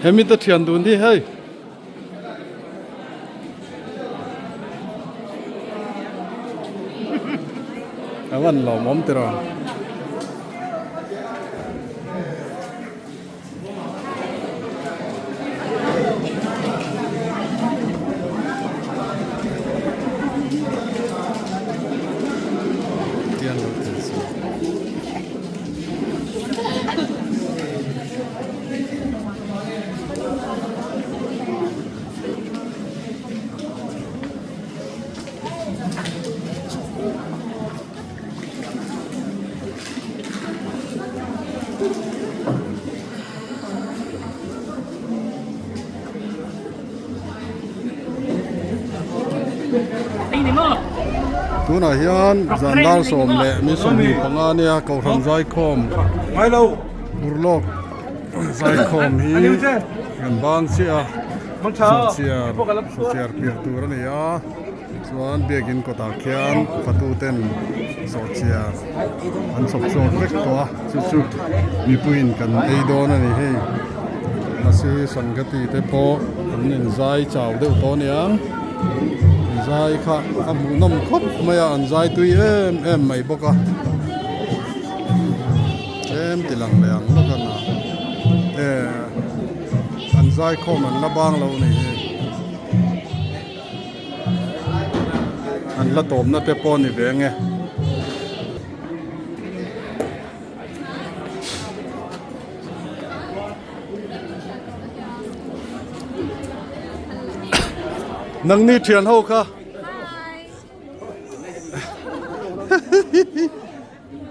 Hemi te thian dun hi hei. A van lawmawm tiraw. Tunah hian zan dar 10 leh mi 25 nia Kohhran Zaikhawm Urlawk Zaikhawm hi kan bang chiah a sawhchiar sawhchiar piah tur a ni a. Chuan biakin kawtah khian fatu ten sawhchiar an chhawp chhuak vek tawh a, chu chu mipuiin kan ei dawn a ni hei. Masihi Sangati te pawh an inzai chau deuh tawh a niang inzai kha a hmuhnawm khawp mai a an zai tui em em mai bawk a tlem ti lang leh ang lawk a na eh an zaikhawm an la bang lo a nih hi. An la tawpna te pawh a ni ve ang e. Nangni thian ho kha.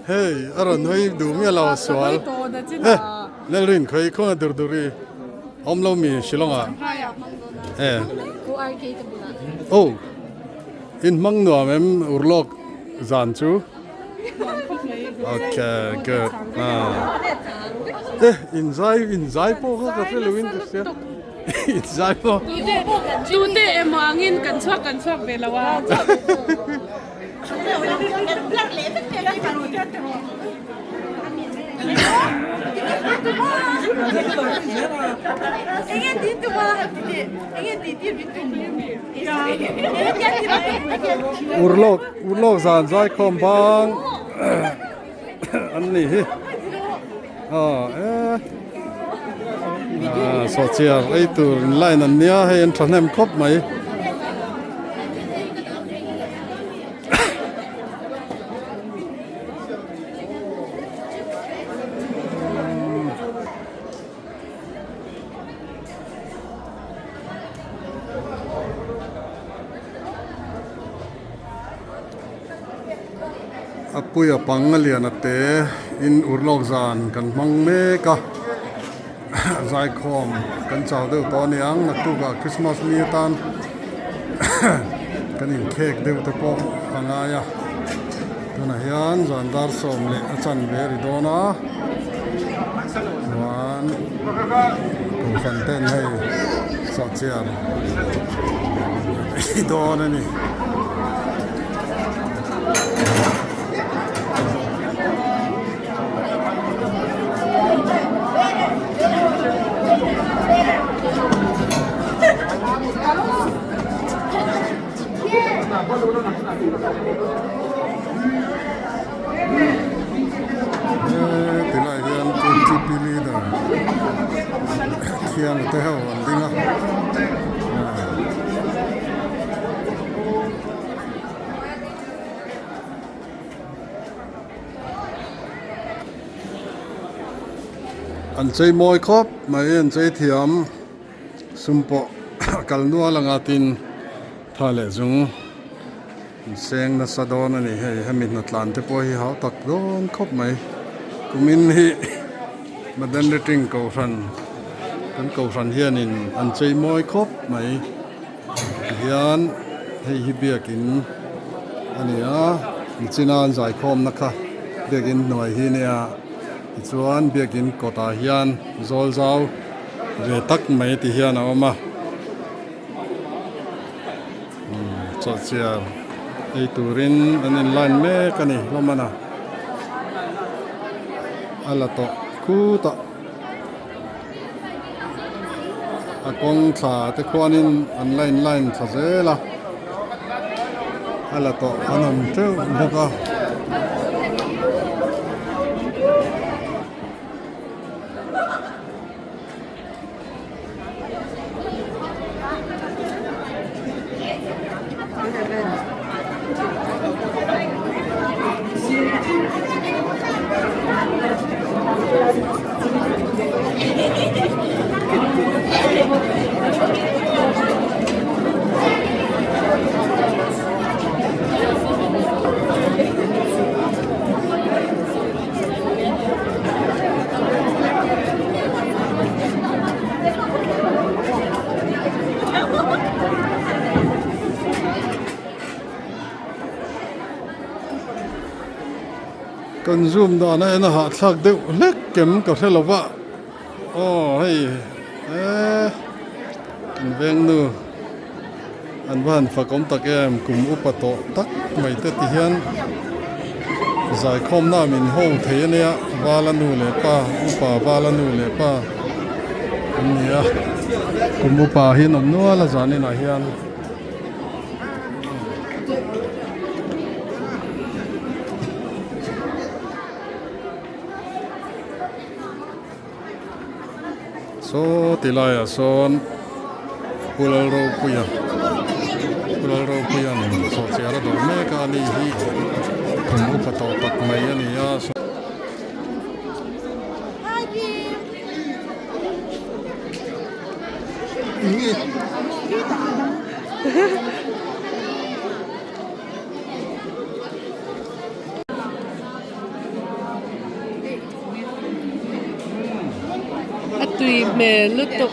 Hei a rawn hawi duh miah lo a sual. He Lalrin khawi khawnga dur dur i awm lo mi Shillong ah. E. Oh in hmang nuam em urlawk zan chu. Okay good. Ah. Eh in zai in zai pawh kha ka hre lo in ka hria. In zai pawh. Tute emaw angin kan chhuak kan chhuak ve lo a. Urlawk urlawk zan zaikhawm bang an nih hi aw e sawhchiar ei tur in line an nia hei an thahnem khawp mai. A puia pang a lian a te in urlawk zan kan hmang mek a zaikhawm kan chau deuh tawh a niang naktukah Christmas ni atan kan inkhek deuh te pawh a ngai a tunah hian zan dar sawm leh a chanve a ri dawn a chuan kohhran ten hei sawhchiar a dawn a ni. Tilai hian KTP leader thiang te ho an ding a. An chei mawi khawp mai an chei thiam sum pawh a kal nual anga tin tha leh zung an seng nasa dawn a ni hei hemi hnatlan te pawh hi hau tak dawn khawp mai kumin hi Madan Rating Kohhran kan Kohhran hianin an chei mawi khawp mai. Tihian hei hi biakin a ni a nichina an zaikhawmna kha biakin hnuai hi nia tichuan biakin kawtah hian zawl zau ve tak mai ti hian a awm a umm chawhchiar ei turin an in line mek a ni hlawm a na a la tawh khutah. A kawng thla te khuanin an line line thla zel a a la tawh an awm teuh bawk a. Kan zoom dan a en a hahthlak deuh hlek kem ka hre lo va aw hei eee kan veng nu an va han fak awm tak em kum upa tawh tak mai te ti hian zaikhawmna min ho thei a nia vala nu leh pa upa vala nu leh pa. an ni a kum upa hi an awm nual a zanin ah hian. Saw ti laiah sawn Pu Lalropuia Pu Lalropuia'n sawhchiar a dawr mek a ani hi kum upa tawh tak mai a ni a. A tui hmel lutuk.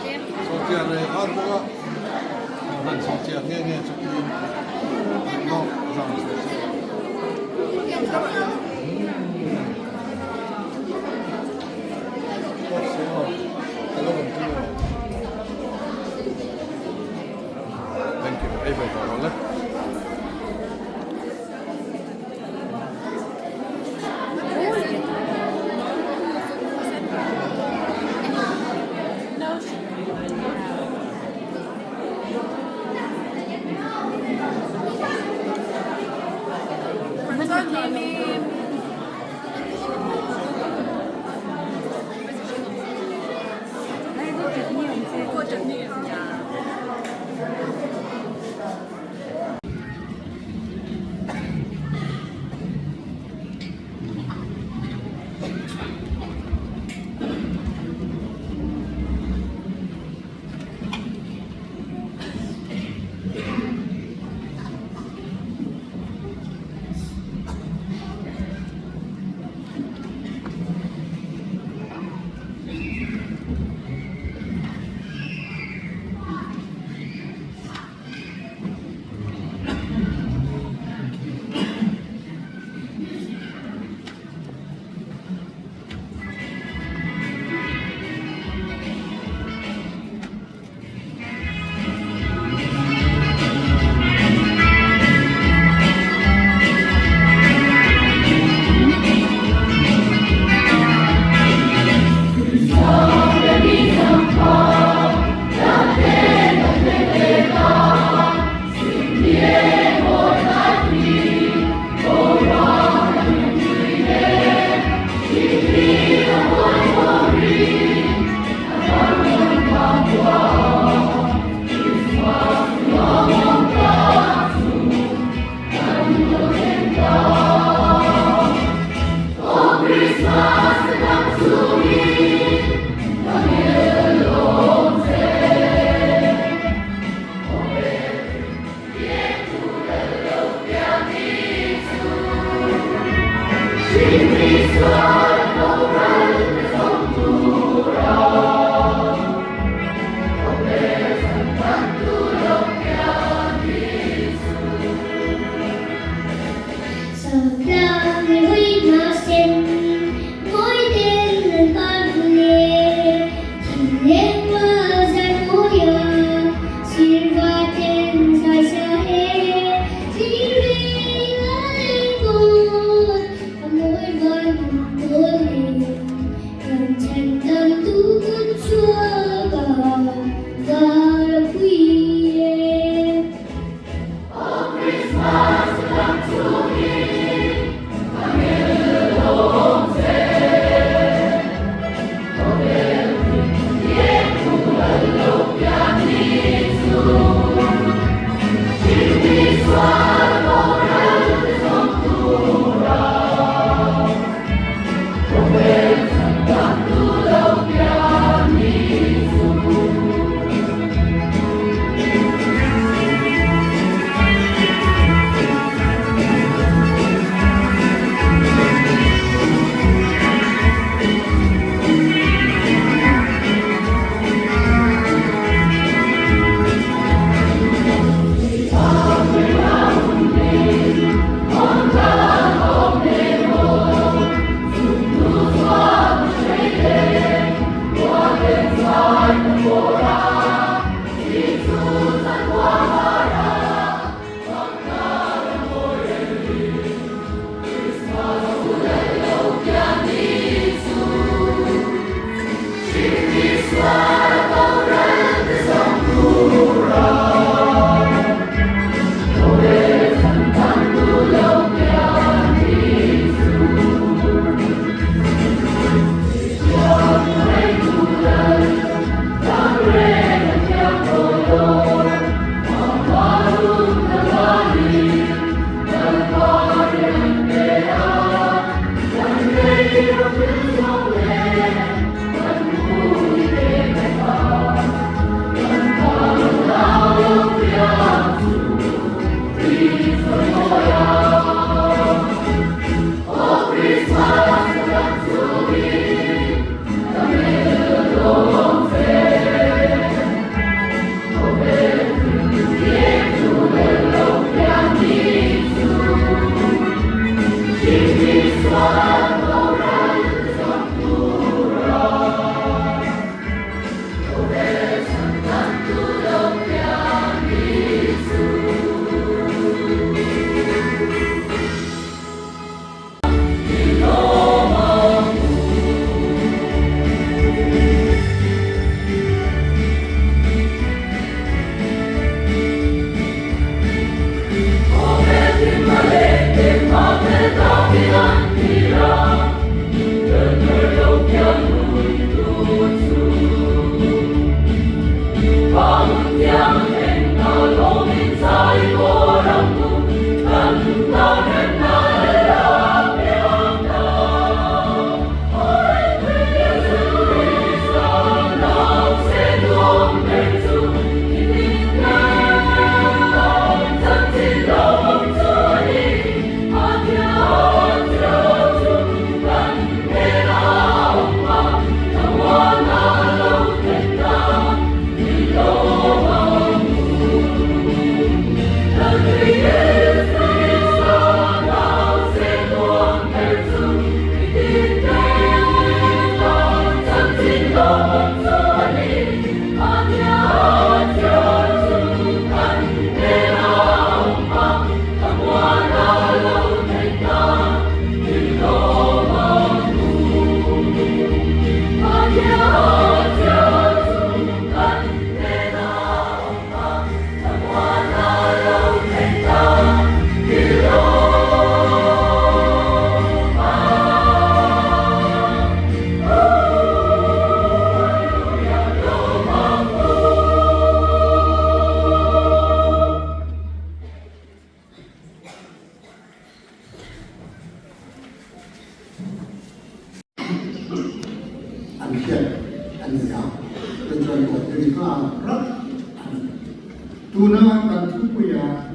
Tuna kan thupuia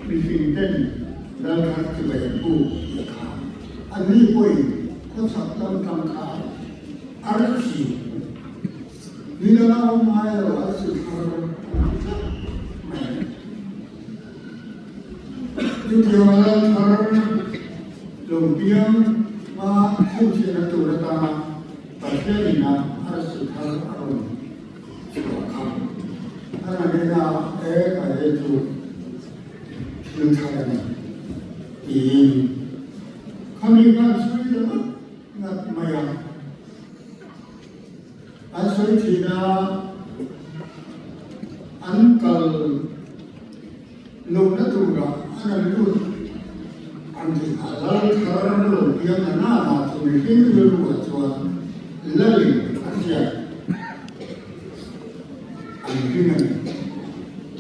mihring ten lal thar chibai an puk tih kha anni pawhin khawchhak lam tang kha arsi ni danga awm ngai lo arsi thar an ti tlat mai a ni. Chutianga lal thar lo piang hma chhinchhiahna tur atana Pathian ina arsi thar a rawn chhuah kha a la hnena e ka he chu thil thar a ni tiin khami khan sawi ta ngat ngat mai a. An sawi thin a, an kal lohna turah an an lut an ti a, lal thar lo piang a nana chu mihring rilruah chuan lalin a hriat an ring a ni.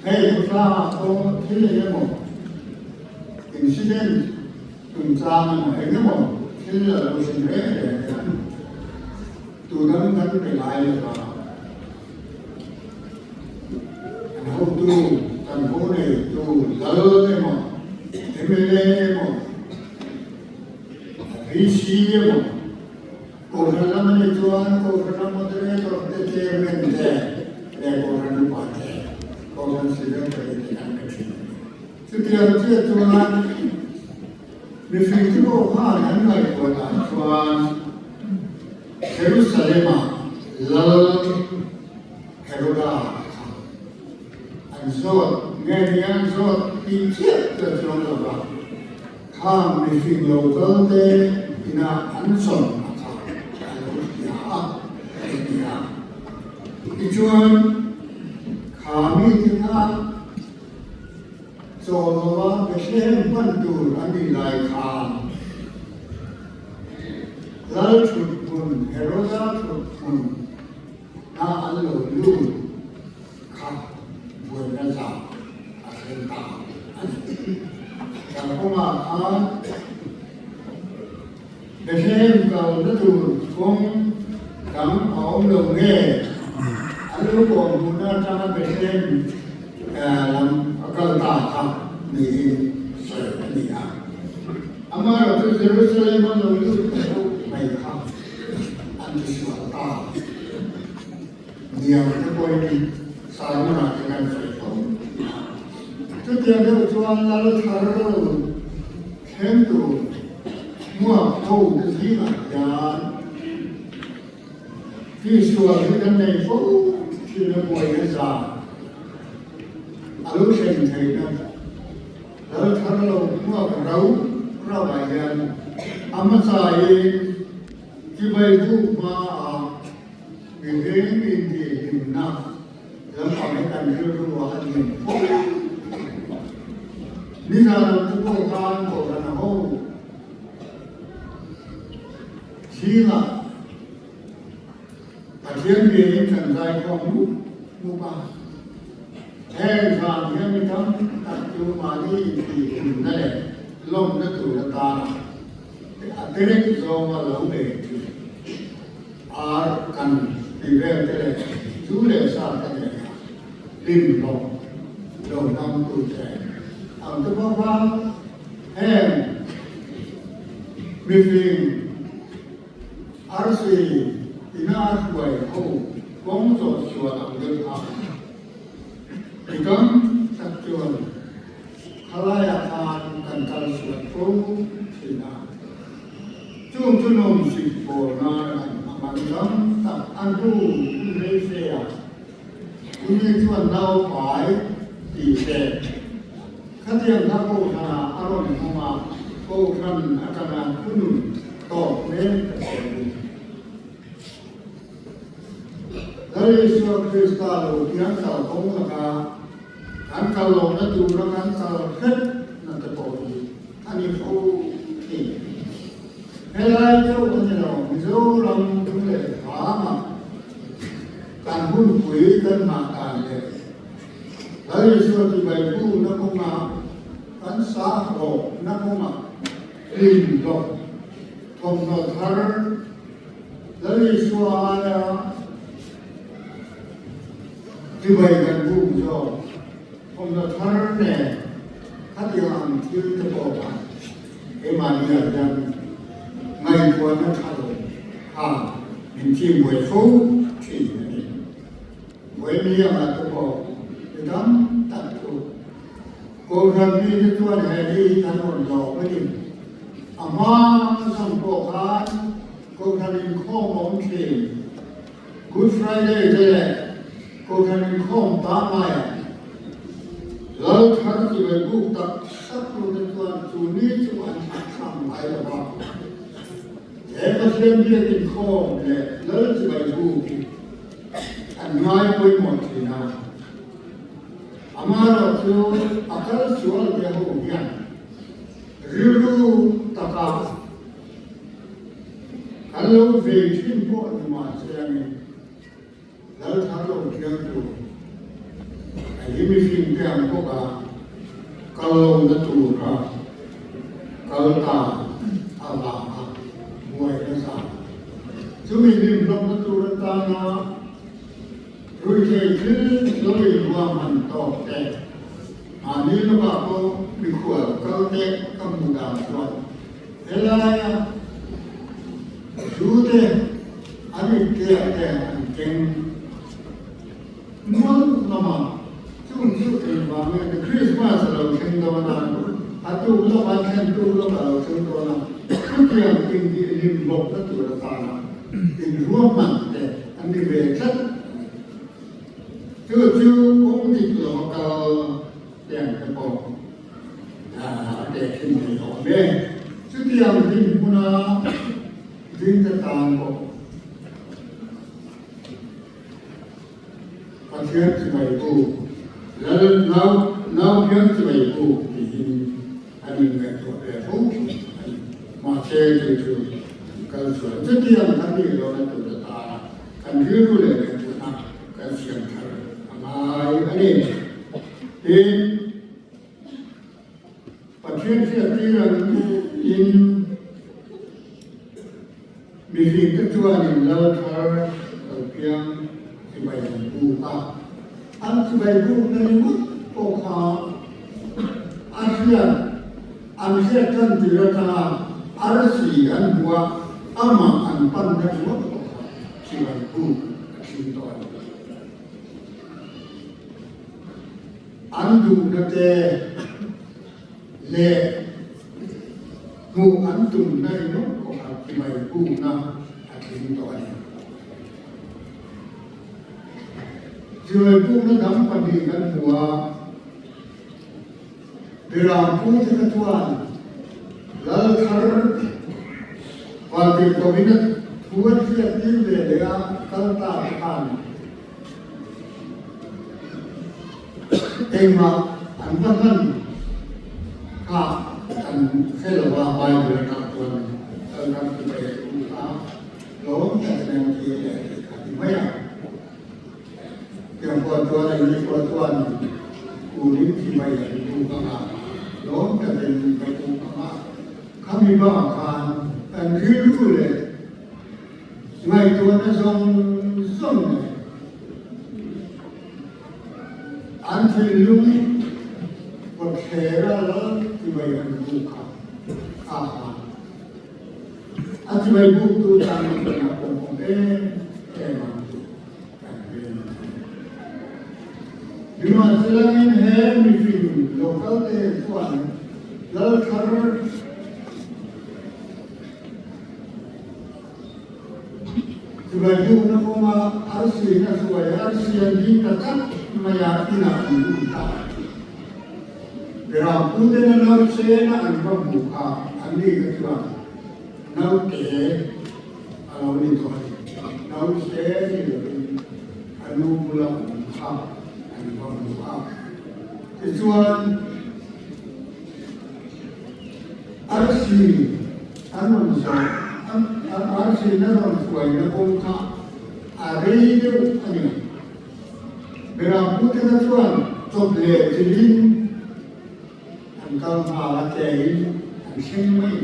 Hei khawtlangah pawh thil eng emaw incident chungchang emaw eng emaw thil a lo thlen reng reng hian tu dang kan pe ngai lo va, an hotu, kan ho neitu lal emaw, mla emaw, VC emaw, Kohhran lam a nih chuan Kohhran moderator te, chairman te leh Kohhran upa te, Kohhran secretary te kan pe thin a ni. Chutiang chiah chuan mihring te pawh khan an ngaihtuah dan chuan Jerusalem-a lal Heroda kha an zawt nge ni an zawt tih chiah chiah chuang lo va, khang mihring lo kal te inah an zawn a kha a lo hria a a ti a. Tichuan kha mite kha Chaw lova Bethlehem hman tur a nih lai khan Lal thuthmun Heroda thuthmun hna an lo lut kha buaina zah a thleng ta a ni. Kalkawngah khan Bethlehem kalna tur kawng dang a awm lo nge? An lo kawm hmuhna atanga Bethlehem lam a kal ta kha niin sawi a ni a. Amaherawhchu Jerusalem a lo lut deuh mai kha an tisual ta niang te pawhin sermon-ah te kan sawi fo thin a. Chutiang deuh chuan lal thar lo thleng tur hmuak ho te zingah hian Tisual hi kan nei fo thin a buaina za a lo thlen theihna lal thar lo hmuak rau rau ah hian a hmasaiin chibai buk hmaah mihring intihhlimna lampang hi kan rilru ah a din fo. Nizan ang te pawh khan kohhran ho Zingah Pathian biain kan zai khawm mup mup a, heng zan hian mi tam tak chu mahni intihhlimna leh lawmna tur atana a direct zawnga lo nei thin ar kan ti vel te leh zu leh sa te nena hlim hlawm lo hmangtu te ang te pawh kha heng Mifing arsi ina a hruai ho kawng zawh sual ang deuh kha mi tam tak chuan khalaiah khan kan kal sual fo thin a. Chung chu nawmsik pawl nan an hmang a, mi tam tak an ru hun rei fe a, chumi chuan naupai tih te, Khatiang kha Kohhranah a rawn hmang a, Kohhran atanga thunun tawp mek ka sawi ni. Lal Isua Krista lo piang kal kawng laka kan kal lohna tura kan kal hret na te pawh hi a ni fo thin. Helai chauh a ni lo, Mizoram thu leh hramah kan hunpui kan nghah dan leh Lal Isua chibai bu na kawnga kan sa hlawh na kawnga hlim hlawh thawmhnaw thar Lal Isua aia chibai kan bum zawk. Thawmhnaw thar nen khatiang ang thil te pawh kha keimahniah hian ngaihtuahna tha lo kha min chimbuai fo thin a ni. Buaimi angah te pawh mi tam tak chu Kohhran mite chuan he ni hi kan rawn lawm a ni. A hma zawng pawh khan Kohhran inkhawm a awm thin. Good Friday te leh Kohhran inkhawm pangngaia Lal thar chibai buk tak tak tute chuan chu ni chu an thlahthlam ngai lo va. He Pathian biak inkhawm leh Lal chibai buk hi an ngai pawimawh thin a. Amaherawhchu a kal sual te ho hian rilru taka Kan lo vei thin pawh ni mah se angin lal thar lo thiang tur a hi mihring te ang bawk a, kal lo na tur kha kal ta avang a buai nasa. Chumi hlimhlawpna tur atana ruihtheih thil lo inruahman tawk te, mahni lawkah pawh mikhual kal te ka hmuh dan chuan Helaia Jute an intiak te an keng nual hlawm a, chung chu engvangin Krismas a lo thleng dawn a, a tuk lawk a thlen tuk lawk a lo thleng dawn a, chutiang intihhlim hlawkna tur atana inruahman te an ni ve tlat a ni. Chu chu kawng dik lova kal te ang te pawh. A tehkhin thei awm e. Chutiang dinhmuna dingte tan pawh Pathian chivaitu, Lal nau naupiang chivaitu tiin an inngaihtuah ve fo thin a ni. Mahse chu chu an kal sual. Chutiang kan nih lohna tur atana kan rilru leh ngaihtuahna kan siam thar a ngai a ni. Tin, Pathian hriattir ang in mihringte chuanin lal thar lo piang chibai an buk a, an chibai bukna ringawt pawh kha a hriat an hriat tan tir atanga arsi an hmu a, amah an panna ringawt pawh kha chibai buk a thleng tawh a ni. An duhna te leh hmuh an tumna ringawt pawh a timai bukna a tling tawh a ni. Timai bukna dang pahnih kan hmu a, Biram pute kha chuan Lal thar Vantirhkohina thu a hriat tir ve leh a kal ta te khan Engmah an va hman kha kan hre lo a, Bible atang chuan kal ram chu ka en lut a, lawm tak in an ti leh tih kha ti mai a. Tiang pawh chuan engni pawh chuan kurin thi mai an buk ang a, lawm takin ka buk ang a, khami bangah khan kan rilru leh Ngaihtuahna zawng zawng nen an thinlung kawtthler a lal chibai an buk kha a ha. A chibai buktu tan chuan a pawmawm em em ang tih kan rin a ni. Nimahselangin he mihring local te chuan lal thar Chibai bukna kawnga arsi na hruai arsi an ding ta tlat mai a, inah an lut ta. Berampute na nausena an va hmuh kha an ni kha chuan naute a lo ni tawh a ni. Nause ni lovin a nu bula awm kha an va hmu a. Tichuan, Arsi an rawn zawh, arsi na rawn hruaina kawng kha a rei deuh a ni. Berampute kha chuan chawp leh chilhin an kal nghal a, tlein an thleng mai.